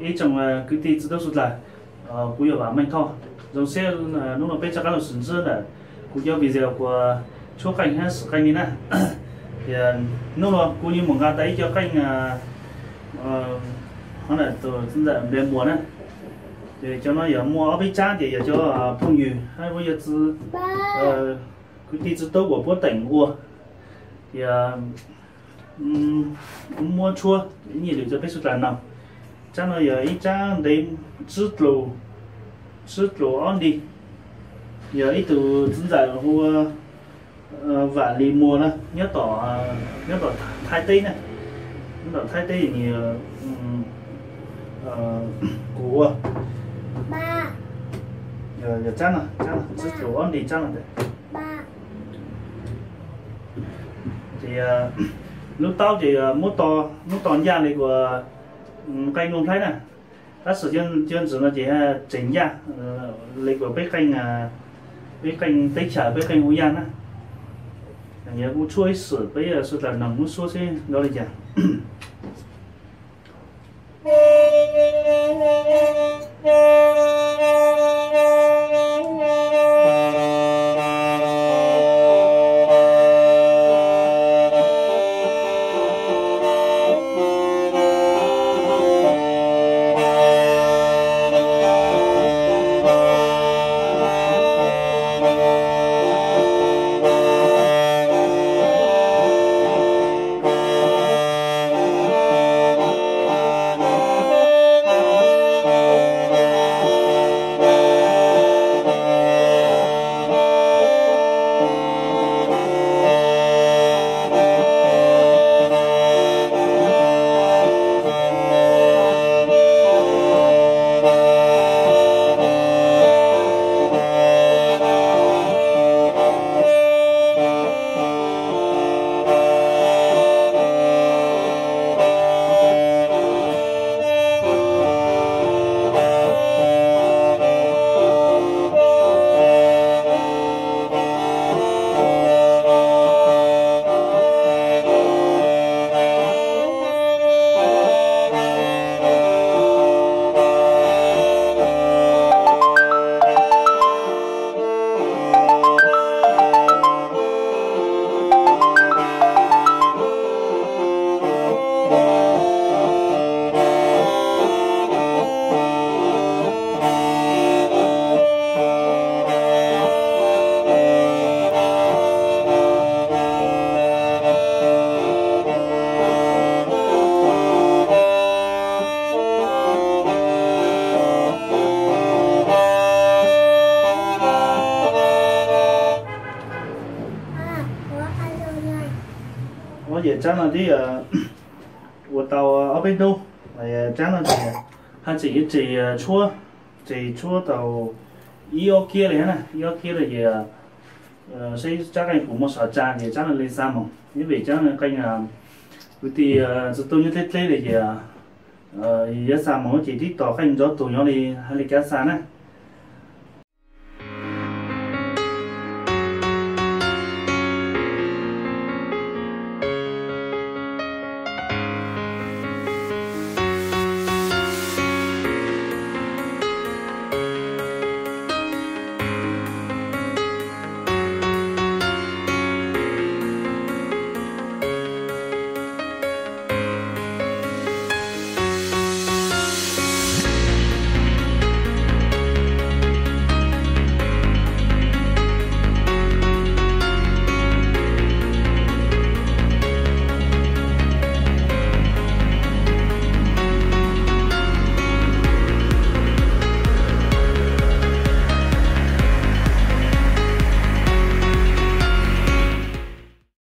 Ib tsoom kwv tij txiv tub suav dlawg, kuv yog Vam Meej Thoj. Zoo siab hnub no peb rov qab los sib ntsib ntawm kuv cov video kuas tshuab qeej hab swm qeej li na. Ces hnub no kuv yuav mus nqa tau ib co qeej, tus ntawm npe muas na. Ces cov no yog muaj ob peb tsab ces yog cov phooj ywg hab puab yog kwv tij txiv tub uas puab teem ua. Ces kuv muab tshuab nyiaj lwm rau peb suav dlawg noog. Tsab no yog ib tsab ntev tsib tlus, tsib tlus ob nti. Yog ib tug txiv ntxawm hu ua Vam Lis Muas na, nyob tom, nyob tom Thaib teb na, nyob tom Thaib teb nws kuv ua. Yog tsab no, tsab no tsib tlus ob nti tsab no ntag. Ces lub taub ces muab to, muab to ncaj li kuas qeej Moos Thaib na. Tab sis cov ntsis no ces tseem ncaj li kuas peb qeej, peb qeej teb chaws peb qeej hu yaj na. Yog kuv tshuab ib swm peb suav dlawg noog muab suab seb zoo li cas. Ua ces tsab no twb ua tau ob peb hnub, tsab no ces haj tseem yuav tseg tshuab, tseg tshuab tau ib ob kiab li na, ib ob kiab li ces saib tsab qeej puas muaj sov tsa ces tsab no li xa moog, ib vim tsab qeej kwv tij txiv tub nyob dleb dleb li ces yuav xa moog ces tib tos qeej ntsoov tug nyob li hab li kab xa na.